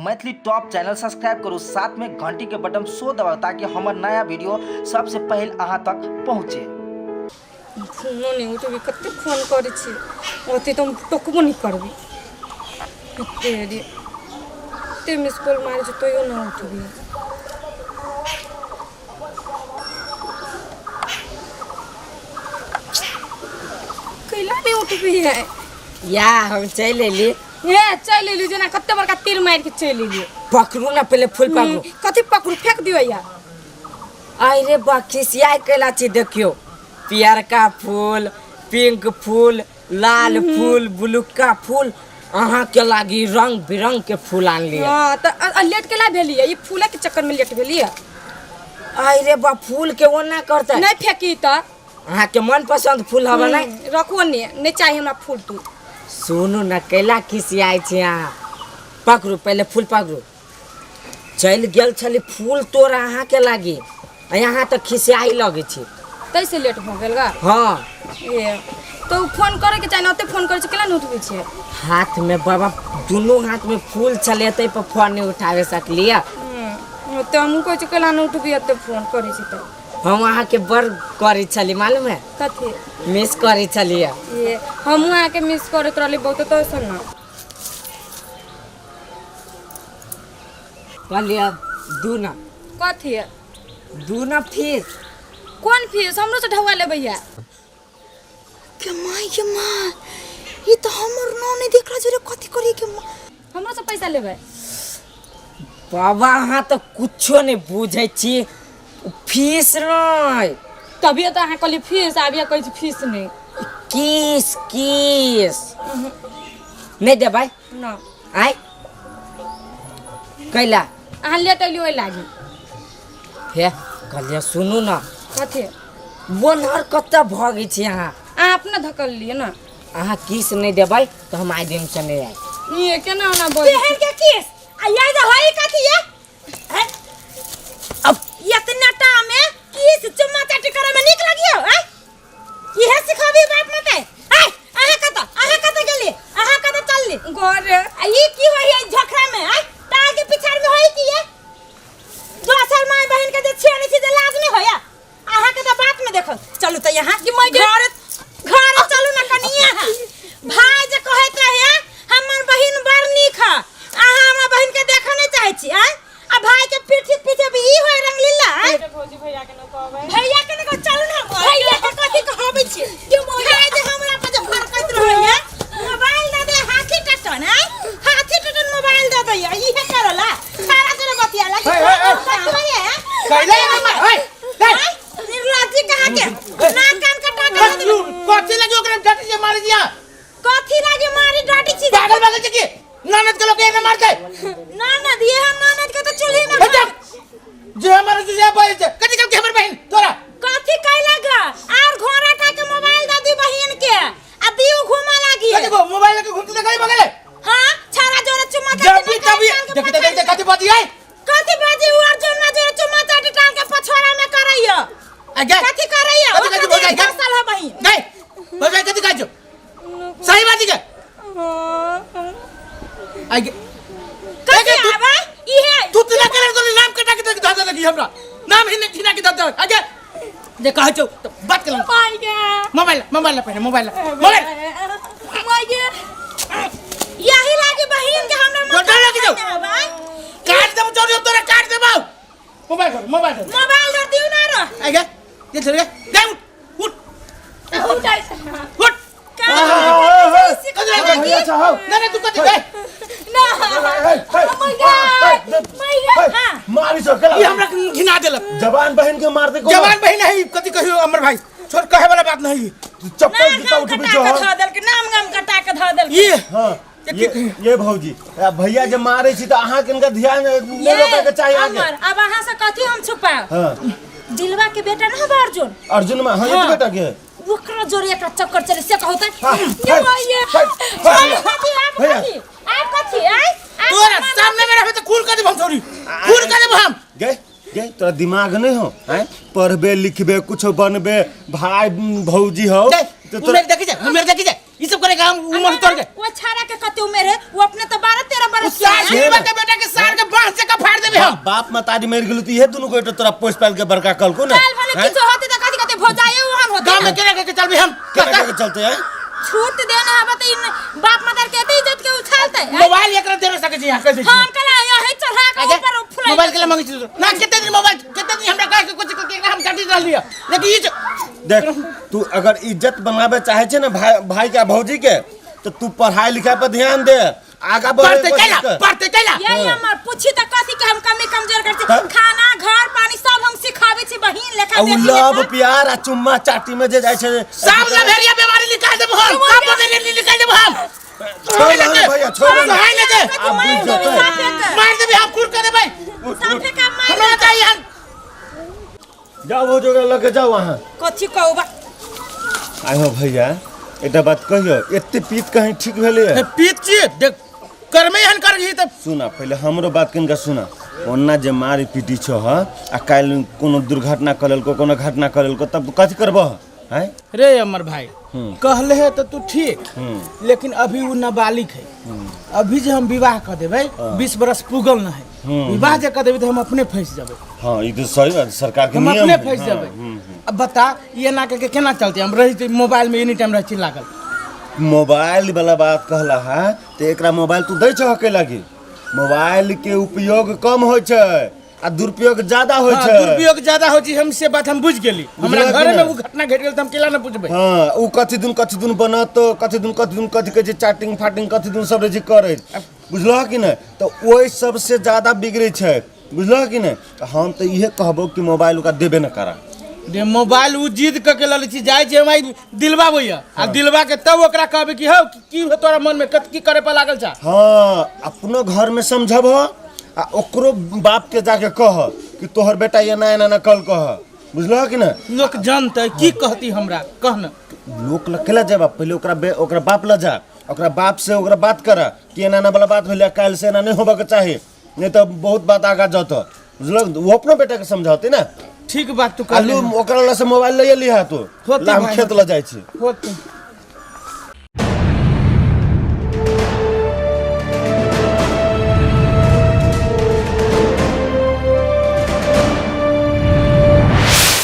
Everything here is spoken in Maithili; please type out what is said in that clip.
मैथिली टॉप चैनल सब्सक्राइब करू, साथ में घंटी के बटन सो दबाउ ताकि हमर नया वीडियो सबसे पहले अहाँ तक पहुँचे। फोनो नहि उठबी, कते फोन करै छी, ओते तऽ हम टोकबो नहि करबै। कते रे कते मिस कॉल मारै छै तैयो नहि उठबी। कैला नहि उठबी है? या हम चलि एली। हे चलि एली, जेना कते बड़का तीर मारि के चलि एली। पकड़ू ना पहले फूल पकड़ू। कथी पकड़ू? फेंक दियो या। अरे बा खिसियाइ कैला छी, देखियो पियरका फूल, पिंक फूल, लाल फूल, ब्लूका फूल, अहाँ के लागी रंग बिरंग के फूल आनलियै। हाँ तऽ लेट केला भेलियै? ई फूले के चक्कर में लेट भेलियै। अरे बा फूल के ओना करतै। नहीं फेंकी तऽ। अहाँ के मन पसंद फूल हवे नहीं? रखो ने, नहीं चाहिए हमरा फूल तू। सुनू न, कैला खिसियाइ छी अहाँ? पकड़ू पहले फूल पकड़ू। चलि गेल छली फूल तोड़ अहाँ के लागी, आ यहाँ तऽ खिसियाइ लगै छी। तैसे लेट भऽ गेल गा? हाँ। ए तो फोन करे के चाही ने, ओते फोन करे छी केना नहि उठबै छियै? हाथ में बाबा दुनू हाथ में फूल छलै, ताहि पर फोन नहीं उठावे सकलियै। ओते हमहूँ कहै छी केना नहि उठबी, एते फोन करै छी तऽ। हम अहाँ के बड़ करै छली, मालूम है? कथी? मिस करै छलियै। ए हमहूँ अहाँके मिस करैत रहली बहुत, तो सुन कहलियै दू ना। कथी? दू ना फीस। कोन फीस? हमरो से ढौआ लेबै या? के माय के माँ, ई तऽ हमर नाम नहि देख रहल छै रे, कथी करियै के माँ? हमरो से पैसा लेबै? बाबा अहाँ तऽ कुछो नहि बुझै छी, फीस नहि। तभिए तऽ अहाँ कहलियै फीस, आबिए कहै छी फीस नहि। किस किस नहि देबै? ना। आय कैला? अहाँ लेट अयली ओहि लागी। हे कहलियै सुनू न। कथी? बोनहर कतऽ भगै छी अहाँ? अहाँ अपना धकल लिए ना। अहाँ किस नहि देबै तऽ हम आइ दिन से नहि आयब। ये केना ओना बोल? केहन के किस आ ये जे होई कथी ये? हैं? अब इतना टा में किस चुम्मा चाटी करे में नीक लगियो? हैं, इहे सिखबी बाप मते? हैं, अहाँ कत गेली? अहाँ कत चलली? घर। आ ई की होई है झखरा में? हैं, टाल के पिछाड़ में होई की ये? दोसर माय बहन के जे छेड़े छी जे लाज नहीं होया अहाँ के? तऽ बात में देखो, चलू तऽ यहाँ कि मैं घर घर चलू ना कनिया। यहाँ भाई जे कहैत रहे हमर बहिन बड़ नीक है, अहाँ हमरा बहिन के देखऽ नहीं चाहै छी? आँय, आ भाई के पीठी पीछे भी ई होय रंगलीला? आँय भौजी, भैया के न कहबै। भैया के न कहब, चलू ना। भैया के कथी कहबै छी? भाई जे हमरा पर जे भड़कैत रहैया, मोबाइल दे दे हाथी टटन। आँय, हाथी टटन मोबाइल दे दैया, इहे करला सारा दिन बतियाला। हे, हे, हे। कथी होइए? कैला ये मार, हे, हे। निर्लज्जी कहाँ के, नाक कान कटा के दे देबै। कथी लगी ओकरा डांटी जे मारे दिया? कथी लागे मारी डांटी छी? पागल पागल छै की? ननद के लोग एना मारते? ननद ये हम ननद के तो चूल्ही में हे चुप। जे हमर जे बोले छै कथी कल के हमर बहिन तोरा कथी कैला ग? आर घोड़ा टा के मोबाइल दे दी बहिन के आ दियो घुमा लागी। कथी को मोबाइल लेके घूमते गली बगले? हां, छाड़ा जोरे चुम्मा जब चाटी भी ना तभी टाल के देख देख देख, कथी बाजी है? कथी बाजी? उ और जोना जोरे चुम्मा चाटी टाल के पछोड़ा में करैयो। आ गे कथी करैयो? कथी कथी बोल 10 साल है बहिन। गए बोल कथी कहै छौ? सही बाजी के आ गे कथी तू- आबै इहे? तू तिला करे तो नाम कटा के धऽ देलक हमरा, नाम ही नहीं घिना के धऽ देलक। आ गे जे कहै छौ तऽ बात केलहुँ। माय गे। मोबाइल मोबाइल पहिने मोबाइल मोबाइल। माय गे। यही लागी बहिन के हमरा गोटा लागी जाऊ। काट देबो चोरी तोरा, काट देबो। मोबाइल कर, मोबाइल कर। मोबाइल धर दियो ना रो। आ गे ये चल गे गे, उठ उठ उठाइ। उठ। का? अच्छा हौ। नहीं नहीं, तू कथी गए? ना my गे, my गे। मारी सो केला? ई हमरा घिना देलक। जवान बहन के मार दे को? जवान बहिन है कथी कहियो अमर भाई, छोड़, कहे वाला बात नहीं। चप्पल नाम जूता गाम उठबी कटा जो। के धऽ देलकै, नाम गाम कटा के धऽ देलकै। ये हाँ ये भौजी, आ भैया जे मारे छी तऽ अहाँ के इनका ध्यान नहि रोके के चाही अहाँके। अमर, अब अहाँ से कथी हम छुपाओ? हाँ। दिलवा के बेटा ना हबा अर्जुन? अर्जुन में हाँ, ये बेटा के ओकरा जोरे एकरा चक्कर चले से कहू त। हाँ, ये हे, माये। हे, हे, कथी आप? भैया। कथी आप? कथी आय आप? तोरा सामने में रहबे तो खून कर देब हम, छोरी, खून कर देब हम। गे गे, तोरा दिमाग नहीं हो? हैं, पढ़बे लिखबे कुछ बनबे, भाई भौजी हो दे तो तू मेरे देखी जा, मेरे देखी जा, ई सब। करे के हम उम्र तोड़ के वो छाड़ा के कते उम्र है वो अपने तो 12 13 बरस के सार है। के के बेटा के सार के बांस से का फाड़ देबे हम। बाप मतारी मरि गेलौ तऽ इहे दुनू गोटे तोरा पोसि पालि के बड़का कलको ने काल भने हैं? किछो होते त कथी कते भौजाए वहां होते गांव में केना के चलबे हम? केना के चलते हैं? छूट देना हबे त इन बाप मदर के एते इज्जत के उछालते। मोबाइल एकरा दे सके छी यहाँ कैसे? हम कला यही चढ़ा के आगे ऊपर फुलाई मोबाइल के लिए मांगे छी ना। कितने दिन मोबाइल, कितने दिन हमरा कह के कुछ के हम काटी रहली है, लेकिन ई देख, तू अगर इज्जत बनावे चाहे छे ना भाई, भाई के भौजी के, तो तू पढ़ाई लिखाई पर ध्यान दे, आगा बढ़े पढ़ते कोशिश कैला कर। पढ़ते कैला। ये हमर पूछी त कथी के हम कमी कमजोर करछी? तब? खाना घर पानी सब हम सिखाबै छी बहिन लेखा आ उ बेटी लव लेखा। प्यार आ चुम्मा चाटी में जे जाइ छै सब लभेरिया बीमारी निकाल देब हम, सब बीमारी निकाल देब हम। छोड़ दे भैया, छोड़ दे। सहाय ले दे। कथी मार आब देबै बुझि साफे के। मार देबे हम, कुर कर देबै। साफे का मार हमरा देबै। चाहिए हम। जाओ भौजी, ओकरा लऽ के जाओ अहाँ। कथी कहू बा? आइ हो भैया, एकटा बात कहियो, एते पीत कहीं ठीक भेलै? पीत छी देख करमे एहन कर ही त सुना, पहिले हमरो बात कनिका सुना। ओना जे मारि पीटी छौ ह आ काल्हि कोनो दुर्घटना कऽ लेलको, कोनो घटना कऽ लेलको, तब कथी करबह हैं? रे अमर भाई, कहले है तो तू ठीक, लेकिन अभी वो नाबालिग है। अभी जे हम विवाह कर देबै, 20 बरस पुगल न है, विवाह जे कर देबै तो हम अपने फंस जेबै। हाँ, ई तऽ सही बात, सरकार के हम नियम अपने है। फंस हाँ, जेबै। अब बता, ये ना करके केना चलते? हम रही छी मोबाइल में एनी टाइम रहै छी लागल। मोबाइल वाला बात कहला है तऽ एकरा मोबाइल तू दै छह के लागी? मोबाइल के उपयोग कम होइ छै आ दुरुपयोग ज्यादा होइ हाँ, छै। दुरुपयोग ज्यादा होइ छै, हम से बात हम बुझि गेली। हमरा बुझलह कि घरे में नहि? उ घटना घटि गेल तऽ हम केला न बुझबै? हाँ, उ कथी दिन कथी दिन बनत, कथी दिन कथी दिन कथी कहै छै, चैटिंग फाटिंग कथी दिन सब रहै छै करैत, बुझलह कि नहि? तऽ ओहि सबसे ज्यादा बिगड़ै छै, बुझलह कि नहि? तऽ हम तऽ इहे कहबो कि मोबाइल ओकरा देबे न करा। रे मोबाइल उ जिद क के ललै छी, जाइ छी हम आइ दिलवा भैया आ दिलवा के तब ओकरा कहबै कि हौ की हो तोरा मन में, कत की करे पर लागल छा। हाँ, अपनो घर में समझब आ ओकरो बाप के जाके कह कि तोहर बेटा एना एना ना कल कह, बुझलह कि नहि? लोक जानतै की कहती हमरा, कह न। लोक लग केला जेबा? पहिले ओकरा ओकरा बाप लग जा, ओकरा बाप से ओकरा बात कर कि एना एना वाला बात भेलै, काल्हि से एना नहि होबऽ के चाही, नहीं तऽ बहुत बात आगा जत, बुझलक? वो अपनो बेटा के समझौते ना। ठीक बात तू आलू कहले। ओकरा लग से मोबाइल लइए लिहा तू। होतै ला हम भाई, खेत लऽ जाइ छी। होतै।